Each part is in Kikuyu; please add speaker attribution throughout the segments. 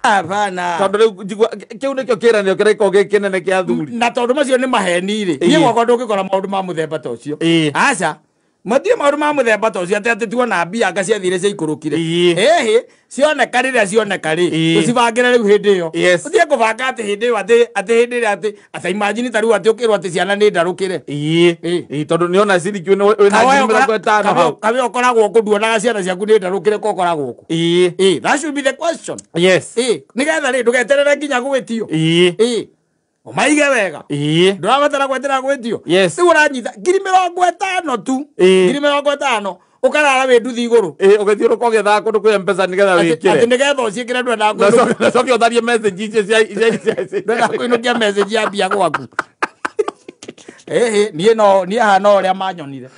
Speaker 1: Hapana.
Speaker 2: Tondu riu njigua kiu nikio kiranio kiria gĩkoragwo gĩ kĩnene kĩa athuri.
Speaker 1: Na tondu macio nĩ maheni rĩ, niĩ gwakwa ndũngĩkora maũndũ ma mũthemba ta ũcio. Aca, matirĩ maũndũ ma mũthemba ta ũcio atĩ atĩ tuona mbia anga ciathire ciaikũrũkire. Ĩhĩ, cioneka rĩrĩa cioneka rĩ, tũcibangĩre rĩu hĩndĩ ĩyo. Ũtige kũbanga atĩ hĩndĩ ĩyo atĩ atĩ hĩndĩ ĩrĩa atĩ atĩ imagine ta rĩu atĩ ũkĩrwo atĩ ciana nĩ ndarũkĩre.
Speaker 2: Tondu nĩona ciringi wĩna 50,000 hau.
Speaker 1: Kawe ũkoragwo kũ nduonaga ciana ciaku nĩ ndarũkĩre ko ũkoragwo kũ. That should be the question. Nĩgetha rĩ ndũgeterere nginya gwĩtio. Umaige wega. Ndũrabatara gweterera gwĩtio. Rĩu ũranyita 50,000 tu. 50,000 ũkarara wĩ nduthi igũrũ.
Speaker 2: Ũgĩthiũrũrũka ũgĩethaga kũndũ kwĩ M-Pesa nĩgetha wĩkĩre.
Speaker 1: Atĩ nĩgetha ũciĩkĩre ndwendaga kũinũkia.
Speaker 2: Na coke ũtharie message icio cia cia
Speaker 1: Ndwendaga kũinũkia message ya mbia gwaku. Niĩ no niĩ haha no ũrĩa manyonire.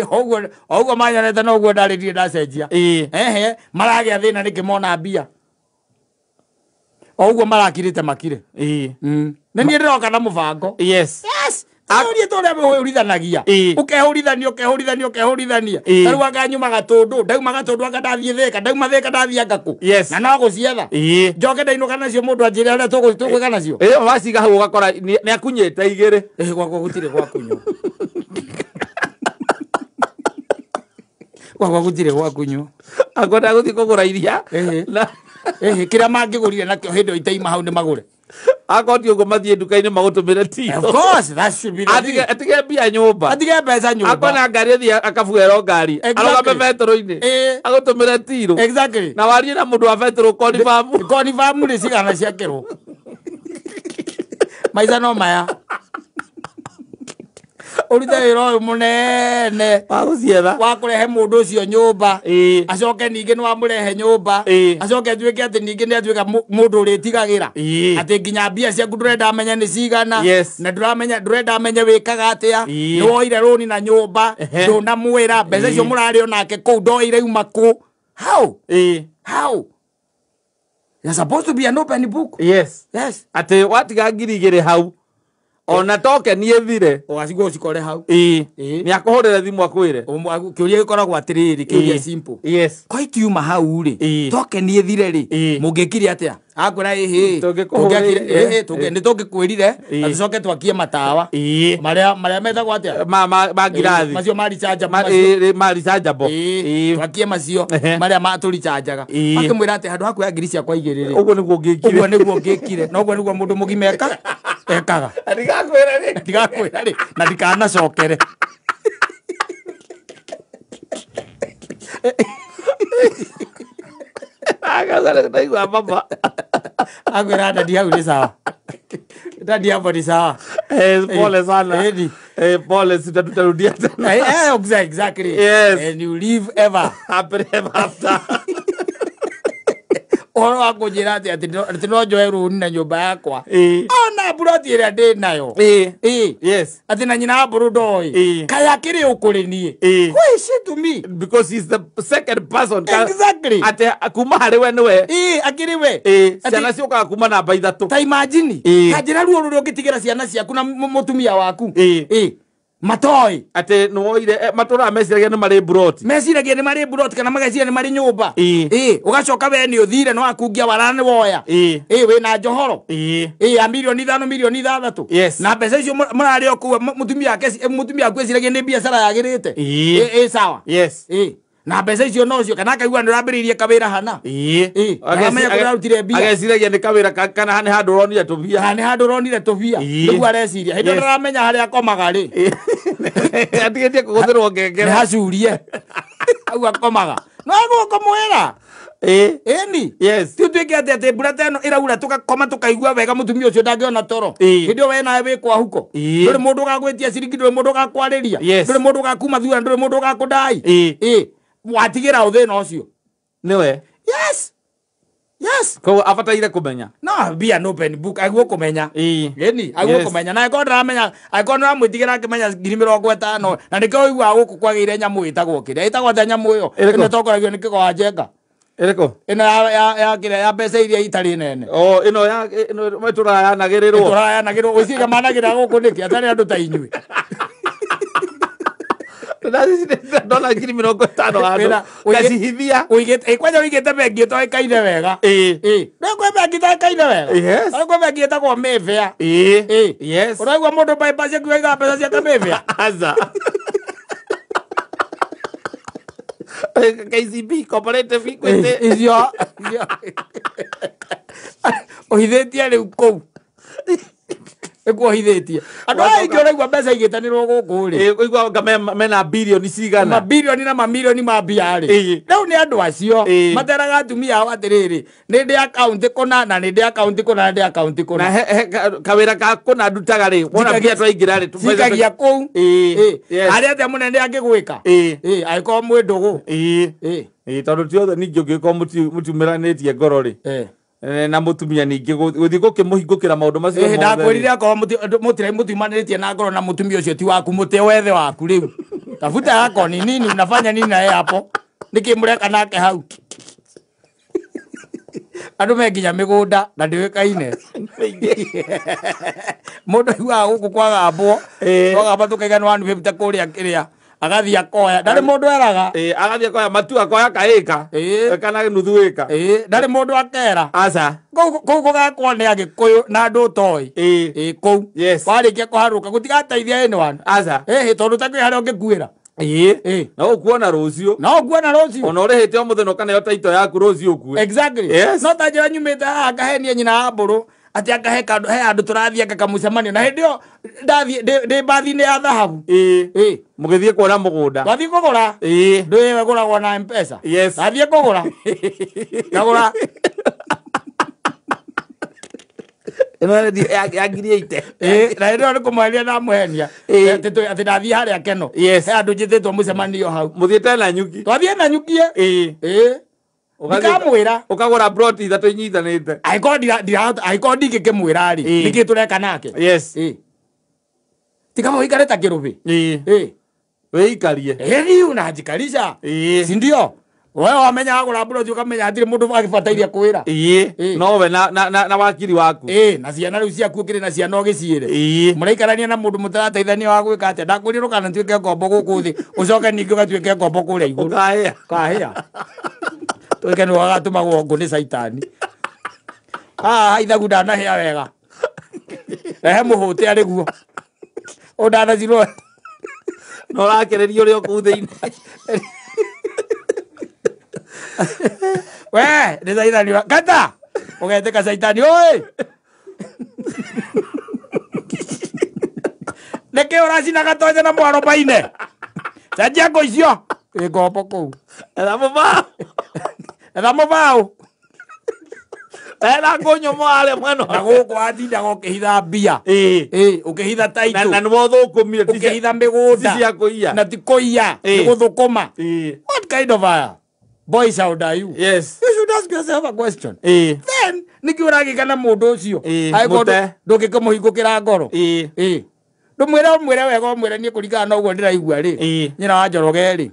Speaker 1: Ũguo ũguo manyonete noguo ndarĩ ndirĩ ndacenjia. Maragĩa thĩna nĩkĩ mona mbia. Oguo marakirite makire. Nĩ niĩ ndĩroka na mũbango.
Speaker 2: Yes.
Speaker 1: Yes. Ũrie ta ũrĩa wĩhũrithanagia. Ũkehũrithania ũkehũrithania ũkehũrithania. Ta rĩu anga nyuma Gatũndũ, ndauma Gatũndũ anga ndathiĩ Thĩka, ndauma Thĩka ndathiĩ anga kũ.
Speaker 2: Yes.
Speaker 1: Na no gũcietha. Njoke ndainũka nacio mũndũ anjĩre ũrĩa tũgwĩka nacio.
Speaker 2: Ĩyo waciga hau ũgakora nĩ akunyĩte igĩrĩ.
Speaker 1: Gwakwa gũtirĩ gwakunywo. Gwakwa gũtirĩ gwakunywo.
Speaker 2: Akwenda gũthiĩ kũgũra iria.
Speaker 1: Kĩrĩa mangĩgũrire nakĩo hĩndĩ ĩyo itaima hau nĩ magũre.
Speaker 2: Akorwo ti ũguo mathiĩ nduka-inĩ magũtũmĩre tio.
Speaker 1: Of course, that should be the thing.
Speaker 2: Atige mbia nyũmba.
Speaker 1: Atige mbeca nyũmba.
Speaker 2: Akona ngari athiĩ akabuĩrwo ngari. Arũgame betũrũ-inĩ. Agũtũmĩre tirũ.
Speaker 1: Exactly.
Speaker 2: Na warie na mũndũ wa betũrũ confirm.
Speaker 1: Confirm rĩ cigana ciakĩrwo. Maica no maya. Ũrute wĩra ũyũ mũnene
Speaker 2: wa gũcietha,
Speaker 1: wa kũrehe mũndũ ũcio nyũmba, acoke ningĩ nĩ wamũrehe nyũmba, acoke atuĩke atĩ ningĩ nĩ atuĩka mũndũ ũrĩtigagĩra, atĩ nginya mbia ciaku ndũrenda amenye nĩ cigana, na ndũramenya ndũrenda amenye wĩkaga atĩa, nĩ woire rũni na nyũmba, ndũnamwĩra mbeca icio mũrarĩ onake kũu ndoire uma kũ. How? How? You're supposed to be an open book.
Speaker 2: Yes.
Speaker 1: Yes.
Speaker 2: Atĩ watiga 2,000 hau ona token ĩthire
Speaker 1: ũgacigwo ũcikore hau.
Speaker 2: Nĩ akũhũrĩre thimũ akwĩre.
Speaker 1: Kĩũria gĩkoragwo atĩrĩrĩ, kĩũria simple.
Speaker 2: Yes.
Speaker 1: Kwa itiuma hau rĩ, token ĩthire rĩ, mũngĩkire atĩa? Akwĩra ĩhĩ, nĩ tũngĩkwĩrire na tũcoke twakie matawa marĩa metagwo atĩa?
Speaker 2: Ma ngirathi.
Speaker 1: Macio ma rechargeable.
Speaker 2: Ma rechargeable.
Speaker 1: Twakie macio marĩa matũrechargaga. Akĩmwĩra atĩ handũ hakuoya ngiri ciakwa igĩrĩ rĩ.
Speaker 2: Ũguo nĩguo ngĩkire.
Speaker 1: Ũguo nĩguo ngĩkire. Na ũguo nĩguo mũndũ mũgima ekaga.
Speaker 2: Ndigakwĩra rĩ.
Speaker 1: Ndigakwĩra rĩ na ndikanacokere.
Speaker 2: Agathara ndaigua mama.
Speaker 1: Akwĩra dadi hau nĩ sawa. Dadi hapo ni sawa.
Speaker 2: Pole sana. Pole, sitatarudia tena.
Speaker 1: Exactly.
Speaker 2: Yes.
Speaker 1: And you live ever.
Speaker 2: Happily ever after.
Speaker 1: Ũhoro wa kũnjĩra atĩ atĩ no njoe rũni na nyũmba yakwa. Ona mburoti ĩrĩa ndĩ nayo.
Speaker 2: Yes.
Speaker 1: Atĩ na nyina wa mbũrũ ndoĩ. Kaĩ akĩrĩ ũ kũrĩ niĩ? Who is she to me?
Speaker 2: Because he's the second person.
Speaker 1: Exactly.
Speaker 2: Atĩ kuma harĩ we nĩwe.
Speaker 1: Akĩrĩ we.
Speaker 2: Ciana ciũkaga kuma namba 3.
Speaker 1: Ta imagine. Ta njĩra ruo rũrĩa ũngĩtigĩra ciana ciaku na mũtumia waku. Matoi.
Speaker 2: Atĩ nĩwoire matũraga meciragia nĩ marĩ mburoti.
Speaker 1: Meciragia nĩ marĩ mburoti kana mageciria nĩ marĩ nyũmba. Ũgacoka we nĩ ũthire nĩ wakungia wara nĩ woya. Wĩna njohoro. Ya milioni 5 milioni 6.
Speaker 2: Yes.
Speaker 1: Na mbeca icio mũrarĩ o kũu mũtumia wake mũtumia waku eciragia nĩ biacara yagĩrĩte. Sawa.
Speaker 2: Yes.
Speaker 1: Na mbeca icio nocio kana akaigua nĩ ũrambĩrĩirie kawĩra hana. Aramenya kũrĩa arutire mbia.
Speaker 2: Ageciragia nĩ kawĩra kana nĩ handũ ũronire tũbia.
Speaker 1: Kana nĩ handũ ũronire tũbia. Nĩguo areciria. Hĩndĩ ĩyo ndaramenya harĩa akomaga rĩ.
Speaker 2: Atigĩtie kũgũthĩrwo ngengere.
Speaker 1: Nĩ hacurie. Hau akomaga. No agũkũmwĩra. Ĩni.
Speaker 2: Yes.
Speaker 1: Ti ũtuĩke atĩ atĩ mbura ta ĩno ĩraura tũgakoma tũkaigua wega mũtumia ũcio ndangĩona toro. Hĩndĩ ĩyo we nawe wĩ kwa huko. Ndũrĩ mũndũ ũgagwĩtia ciringi, ndũrĩ mũndũ ũgakwarĩria. Ndũrĩ mũndũ ũgakuma thura, ndũrĩ mũndũ ũgakũndai. Watigĩra ũ thĩna ũcio.
Speaker 2: Nĩwe.
Speaker 1: Yes. Yes.
Speaker 2: Koguo abataire kũmenya.
Speaker 1: No, be an open book aguo kũmenya. Ĩni, aguo kũmenya. Na angĩkorwo ndaramenya, angĩkorwo nĩũramwĩtigĩra akĩmenya 50,000 na nĩkĩo ũiguaga gũkũ kwagĩire nyamũ ĩtagwo kĩrĩa. Ĩtagwo atĩa nyamũ ĩyo? Ĩno ĩtongoragio nĩ Kĩgo wa Njenga.
Speaker 2: Ĩrĩkũ?
Speaker 1: Ĩno ya kĩrĩa ya mbeca iria itarĩ nene.
Speaker 2: Oh, ĩno ya ĩno tũrayanagĩrĩrwo.
Speaker 1: Tũrayanagĩrĩrwo. Gwĩciria managĩrĩra gũkũ nĩkĩ? Atarĩ andũ ta inyuĩ.
Speaker 2: Ndona 50,000 handũ ngacihithia.
Speaker 1: Kwanja ũigĩte bengi ĩtoĩkaine wega. Nĩ kwĩ bengi ĩtoĩkaine wega.
Speaker 2: Yes.
Speaker 1: Nĩ kwĩ bengi ĩtagwo Mayfair.
Speaker 2: Yes.
Speaker 1: Ũraigua mũndũ bypass ciaku aigaga mbeca ciake Mayfair?
Speaker 2: Aca. KCB Cooperative Equity.
Speaker 1: Icio ũhithĩtie rĩu kũu. Nĩkuo ũhithĩtie. Andũ aya aingĩ ũraigua mbeca igĩtanĩrwo gũkũ rĩ.
Speaker 2: Ũigua anga mena birioni cigana.
Speaker 1: Mabirioni na mamirioni ma mbia rĩ. Rĩu nĩ andũ acio materaga atumia ao atĩrĩrĩ, nĩ ndĩ akaunti kũna na nĩ ndĩ akaunti kũna na ndĩ akaunti kũna.
Speaker 2: Na kawĩra ka kũna ndutaga rĩ, wona mbia twaingĩra rĩ,
Speaker 1: cikagia kũu. Harĩa atĩa mũnene angĩgwĩka. Angĩkorwo mwĩ ndũgũ.
Speaker 2: Tondũ ti othe ningĩ ũngĩkorwo mũtiumĩranĩtie ngoro rĩ. Na mutumia ningĩ gũthiĩ gũkĩmũhingũkĩra maũndũ macio mothe.
Speaker 1: Ndakwĩrire akorwo mũtiumanĩtie na ngoro na mũtumia ũcio ti waku, mũtĩ wethe waku rĩu. Tafuta yako ni nini, unafanya nini na yeye hapo? Nĩkĩ mũreka nake hau? Andũ me nginya mĩgũnda na ndĩũĩkaine. Mũndũ aiguaga gũkũ kwagambwo, twagamba tũkaiga nĩ 150 kũrĩa kĩrĩa. Agathiĩ akoya, ndarĩ mũndũ eraga.
Speaker 2: Agathiĩ akoya matu, akoya kaĩka kana nuthu ĩka.
Speaker 1: Ndarĩ mũndũ akera.
Speaker 2: Aca.
Speaker 1: Kũu gũgakwo nĩ Agĩkũyũ na andũ ũtoĩ. Kũu.
Speaker 2: Yes.
Speaker 1: Warĩkia kũharũka gũtigateithia anyone.
Speaker 2: Aca.
Speaker 1: Tondũ ta kwĩ harĩa ũngĩkuĩra.
Speaker 2: No ũkuona rũciũ.
Speaker 1: No ũkuona rũciũ.
Speaker 2: Ona ũrĩhĩte o mũthenya ũkaneo taito yaku rũciũ ũkue.
Speaker 1: Exactly.
Speaker 2: Yes.
Speaker 1: No ta njĩra nyumĩte haha ngahenia nyina wa mbũrũ atĩ angahe kandũ he handũ tũrathiĩ anga kamũcemanio na hĩndĩ ĩyo ndathiĩ ndĩ mbathi-inĩ ya thahabu.
Speaker 2: Mũgĩthiĩ kuona mũgũnda.
Speaker 1: Twathiĩ kũgũra. Ndũĩ ĩgũragwo na M-Pesa.
Speaker 2: Yes.
Speaker 1: Ndathiĩ kũgũra. Ngagũra.
Speaker 2: Ĩno nĩ ya ngiri ĩite.
Speaker 1: Na hĩndĩ ĩyo nĩ kũmweheria ndamweheria. Atĩ ndathiĩ harĩa Keno.
Speaker 2: Yes.
Speaker 1: He handũ njĩtĩtwo mũcemanio hau.
Speaker 2: Mũthiĩte na nyuki.
Speaker 1: Twathiĩ na nyukie. Ndikamwĩra.
Speaker 2: Ũkagũra plot ithatũ inyitanĩte.
Speaker 1: Angĩkorwo ndingĩkĩmwĩra rĩ, nĩkĩ tũreka nake?
Speaker 2: Yes.
Speaker 1: Ti kama ũikare ta kĩrũbĩ.
Speaker 2: Wĩikarie.
Speaker 1: Rĩu unajikarisha. Si ndio? Wewe wamenya wagũra plot ũkamenya hatirĩ mũndũ agĩbataire kwĩra.
Speaker 2: Nowe na wakiri waku.
Speaker 1: Na ciana rĩu ciaku ũkĩrĩ na ciana ũgĩciĩre. Mũraikarania na mũndũ mũtarateithania wa gwĩka atĩa. Ndakwĩrire ndũkanatuĩke ngombo gũkũ thĩ, ũcoke ningĩ ũgatuĩke ngombo kũrĩa igũrũ.
Speaker 2: Ũkahĩa.
Speaker 1: Ũkahĩa. Tuĩke nĩ wagatũmagwo ngũ nĩ caitani. Haha ithagu ndanahĩa wega. Rehe mũhũte arĩ guo. Ũndanacirwo.
Speaker 2: Na ũrakererio ũrĩa kũu thĩinĩ.
Speaker 1: We, nĩ caitani. Kata! Ũgetĩka caitani, oi! Nĩkĩ ũracina gatonye na mwarobaine? Cenjia ngũ icio. Wĩ ngombo kũu.
Speaker 2: Etha mũbaũ.
Speaker 1: Etha mũbaũ.
Speaker 2: Etha ngũ nyũmũ harĩa mwena.
Speaker 1: Na gũkũ watindaga ũkĩhitha mbia. Ũkĩhitha taitũ.
Speaker 2: Na nĩwe ũthũkũmire.
Speaker 1: Ũkĩhitha mĩgũnda.
Speaker 2: Ti cia kũiya.
Speaker 1: Na ti kũiya. Nĩ gũthũkũma. What kind of a boy child are you?
Speaker 2: Yes.
Speaker 1: You should ask yourself a question. Then, nĩkĩ ũragĩka na mũndũ ũcio? Angĩkorwo ndũngĩkĩmũhingũkĩra ngoro. Ndũmwĩre ũmwĩre wega ũmwĩre niĩ kũringana na ũguo ndĩraigua rĩ. Nyina wa Njoroge rĩ.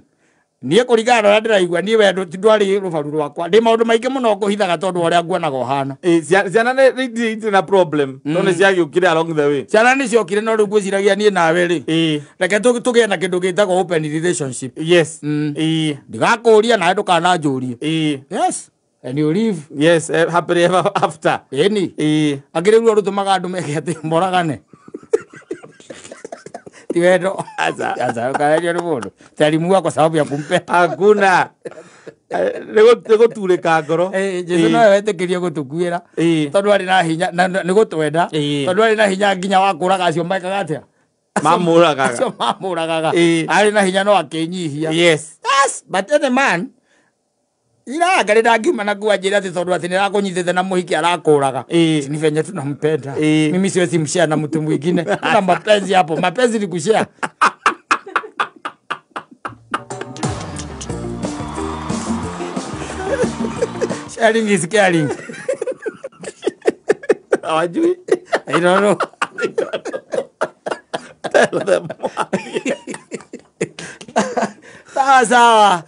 Speaker 1: Niĩ kũringana na ũrĩa ndĩraigua niĩ we ndwarĩ rũbaru rwakwa. Ndĩ maũndũ maingĩ mũno ngũhithaga tondũ wa ũrĩa nguonaga ũhana.
Speaker 2: Ciana nĩ itirĩ na problem. No nĩ ciagĩũkire along the way.
Speaker 1: Ciana nĩ ciokire no rĩu ngwĩciragia niĩ nawe rĩ. Reke tũgĩe na kĩndũ gĩtagwo open relationship.
Speaker 2: Yes.
Speaker 1: Ndigakũũria nawe ndũkananjũrie. Yes. And you live.
Speaker 2: Yes, happily ever after.
Speaker 1: Ĩni. Angĩ rĩu rũtũmaga andũ meke atĩ moragane. Ti wendo.
Speaker 2: Aca.
Speaker 1: Aca, ũkaherio nĩ mũndũ. Tarimuwa kwa sababu ya kumpenda.
Speaker 2: Hakuna. Nĩ gũturĩka ngoro.
Speaker 1: Jesu nowe wetĩkĩrie gũtũkuĩra. Tondũ arĩ na hinya na nĩ gũtwenda. Tondũ arĩ na hinya nginya wa kũraga acio mekaga atĩa?
Speaker 2: Mamũragaga.
Speaker 1: Acio mamũragaga. Arĩ na hinya no akĩnyihia.
Speaker 2: Yes.
Speaker 1: Yes, but any man ira ngarĩ ndangiuma na kuwa njĩra atĩ tondũ atĩ nĩrakũnyitĩte na mũhiki arakũraga. Ni venye tunampenda. Mimi siwezi mshare na mtu mwingine. Kuna mapenzi hapo. Mapenzi ni kushare. Sharing is caring.
Speaker 2: Hawajui.
Speaker 1: I don't know.
Speaker 2: Tell them.
Speaker 1: Sawa sawa.